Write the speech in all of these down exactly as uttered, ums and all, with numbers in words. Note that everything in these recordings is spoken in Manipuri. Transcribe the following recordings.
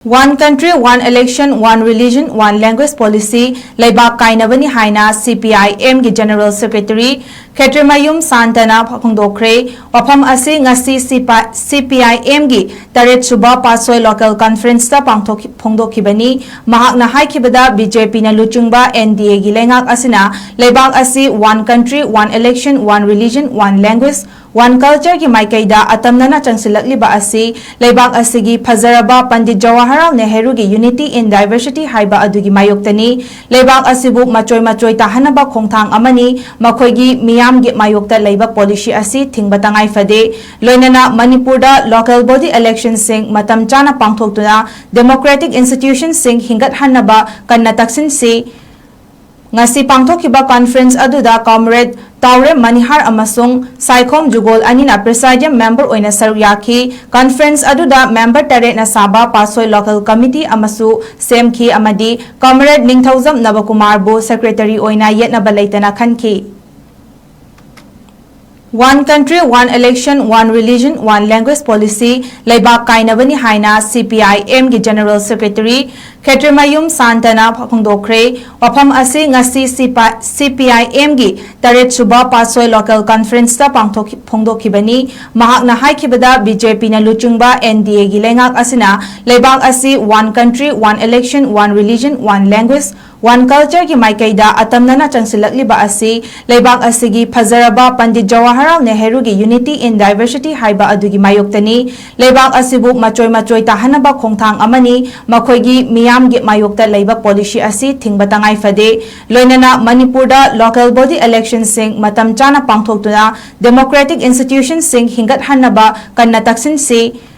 One Country, One Election, One Religion, One Language Policy ꯂꯩꯕꯥꯛ ꯀꯥꯏꯅꯕꯅꯤ ꯍꯥꯏꯅ C P I M ꯒꯤ General Secretary ꯈꯦꯇ꯭ꯔꯤꯃꯌꯨꯝ ꯁꯥꯟꯇꯅ ꯐꯣꯡꯗꯣꯛꯈ꯭ꯔꯦ꯫ ꯋꯥꯐꯝ ꯑꯁꯤ ꯉꯁꯤ C P I M ꯒꯤ ꯇꯔꯦꯠ ꯁꯨꯕ ꯄꯥꯠꯁꯣꯏ Local Conference ꯇ ꯄꯥꯡꯊꯣꯛꯈꯤ-, ꯐꯣꯡꯗꯣꯛꯈꯤꯕꯅꯤ꯫ ꯃꯍꯥꯛꯅ ꯍꯥꯏꯈꯤꯕꯗ, B J P ꯅ ꯂꯨꯆꯤꯡꯕ N D A ꯒꯤ ꯂꯩꯉꯥꯛ ꯑꯁꯤꯅ ꯂꯩꯕꯥꯛ ꯑꯁꯤ One Country, One Election, One Religion, One Language, One Culture ꯒꯤ ꯃꯥꯏꯀꯩꯗ ꯑꯇꯝꯅꯅ ꯆꯪꯁꯤꯜꯂꯛꯂꯤꯕ ꯑꯁꯤ ꯂꯩꯕꯥꯛ ꯑꯁꯤꯒꯤ ꯐꯖꯔꯕ Pandit Jawaharlal ꯅꯦꯍꯔꯨꯒꯤ Unity in Diversity ꯍꯥꯏꯕ ꯑꯗꯨꯒꯤ ꯃꯥꯌꯣꯛꯇꯅꯤ꯫ ꯂꯩꯕꯥꯛ ꯑꯁꯤꯕꯨ ꯃꯆꯣꯏ ꯃꯆꯣꯏ ꯇꯥꯍꯟꯅꯕ ꯈꯣꯡꯊꯥꯡ ꯑꯃꯅꯤ꯫ ꯃꯈꯣꯏꯒꯤ ꯃꯤꯌꯥꯝꯒꯤ ꯃꯥꯌꯣꯛꯇ ꯂꯩꯕ policy ꯑꯁꯤ ꯊꯤꯡꯕ ꯇꯉꯥꯏ ꯐꯗꯦ꯫ ꯂꯣꯏꯅꯅ ꯃꯅꯤꯄꯨꯔꯗ local body election ꯁꯤꯡ ꯃꯇꯝ ꯆꯥꯅ ꯄꯥꯡꯊꯣꯛꯇꯨꯅ democratic institution ꯁꯤꯡ ꯍꯤꯡꯒꯠꯍꯟꯅꯕ ꯀꯟꯅ ꯇꯛꯁꯤꯟꯁꯤ꯫ ꯉꯁꯤ ꯄꯥꯡꯊꯣꯛꯈꯤꯕ conference ꯑꯗꯨꯗ Comrade ꯇꯥꯎꯔꯦꯝ ꯃꯅꯤꯍꯥꯔ ꯑꯃꯁꯨꯡ ꯁꯥꯏꯈꯣꯝ ꯖꯨꯒꯣꯜ ꯑꯅꯤꯅ presidium member ꯑꯣꯏꯅ ꯁꯔꯨꯛ ꯌꯥꯈꯤ꯫ Conference ꯑꯗꯨꯗ member ꯇꯔꯦꯠꯅ ꯁꯥꯕ ꯄꯥꯠꯁꯣꯏ Local Committee ꯑꯃꯁꯨ ꯁꯦꯝꯈꯤ ꯑꯃꯗꯤ Comrade ꯅꯤꯡꯊꯧꯖꯝ ꯅꯕꯀꯨꯃꯥꯔꯕꯨ secretary ꯑꯣꯏꯅ ꯌꯦꯠꯅꯕ ꯂꯩꯇꯅ ꯈꯟꯈꯤ꯫ One Country, One Election, One Religion, One Language Policy ꯂꯩꯕꯥꯛ ꯀꯥꯏꯅꯕꯅꯤ ꯍꯥꯏꯅ C P I M ꯒꯤ General Secretary ꯈꯦꯇ꯭ꯔꯤꯃꯌꯨꯝ ꯁꯥꯟꯇꯅ ꯐꯣꯡꯗꯣꯛꯈ꯭ꯔꯦ꯫ ꯋꯥꯐꯝ ꯑꯁꯤ ꯉꯁꯤ C P I M ꯒꯤ ꯇꯔꯦꯠ ꯁꯨꯕ ꯄꯥꯠꯁꯣꯏ Local Conference ꯇ ꯄꯥꯡꯊꯣꯛꯈꯤ-, ꯐꯣꯡꯗꯣꯛꯈꯤꯕꯅꯤ꯫ ꯃꯍꯥꯛꯅ ꯍꯥꯏꯈꯤꯕꯗ, B J P ꯅ ꯂꯨꯆꯤꯡꯕ N D A ꯒꯤ ꯂꯩꯉꯥꯛ ꯑꯁꯤꯅ ꯂꯩꯕꯥꯛ ꯑꯁꯤ One Country, One Election, One Religion, One Language, One Culture ꯒꯤ ꯃꯥꯏꯀꯩꯗ ꯑꯇꯝꯅꯅ ꯆꯪꯁꯤꯜꯂꯛꯂꯤꯕ ꯑꯁꯤ ꯂꯩꯕꯥꯛ ꯑꯁꯤꯒꯤ ꯐꯖꯔꯕ Pandit Jawaharlal ꯅꯦꯍꯔꯨꯒꯤ Unity in Diversity ꯍꯥꯏꯕ ꯑꯗꯨꯒꯤ ꯃꯥꯌꯣꯛꯇꯅꯤ꯫ ꯂꯩꯕꯥꯛ ꯑꯁꯤꯕꯨ ꯃꯆꯣꯏ ꯃꯆꯣꯏ ꯇꯥꯍꯟꯅꯕ ꯈꯣꯡꯊꯥꯡ ꯑꯃꯅꯤ꯫ ꯃꯈꯣꯏꯒꯤ ꯃꯤꯌꯥꯝꯒꯤ ꯃꯥꯌꯣꯛꯇ ꯂꯩꯕ policy ꯑꯁꯤ ꯊꯤꯡꯕ ꯇꯉꯥꯏ ꯐꯗꯦ꯫ ꯂꯣꯏꯅꯅ ꯃꯅꯤꯄꯨꯔꯗ local body election ꯁꯤꯡ ꯃꯇꯝ ꯆꯥꯅ ꯄꯥꯡꯊꯣꯛꯇꯨꯅ democratic institution ꯁꯤꯡ ꯍꯤꯡꯒꯠꯍꯟꯅꯕ ꯀꯟꯅ ꯇꯛꯁꯤꯟꯁꯤ꯫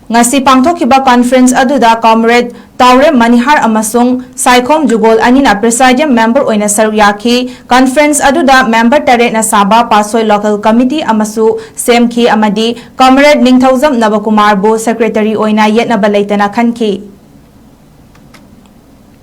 ꯉꯁꯤ ꯄꯥꯡꯊꯣꯛꯈꯤꯕ conference ꯑꯗꯨꯗ Comrade ꯇꯥꯎꯔꯦꯝ ꯃꯅꯤꯍꯥꯔ ꯑꯃꯁꯨꯡ ꯁꯥꯏꯈꯣꯝ ꯖꯨꯒꯣꯜ ꯑꯅꯤꯅ presidium member ꯑꯣꯏꯅ ꯁꯔꯨꯛ ꯌꯥꯈꯤ꯫ Conference ꯑꯗꯨꯗ member ꯇꯔꯦꯠꯅ ꯁꯥꯕ ꯄꯥꯠꯁꯣꯏ Local Committee ꯑꯃꯁꯨ ꯁꯦꯝꯈꯤ ꯑꯃꯗꯤ Comrade ꯅꯤꯡꯊꯧꯖꯝ ꯅꯕꯀꯨꯃꯥꯔꯕꯨ secretary ꯑꯣꯏꯅ ꯌꯦꯠꯅꯕ ꯂꯩꯇꯅ ꯈꯟꯈꯤ꯫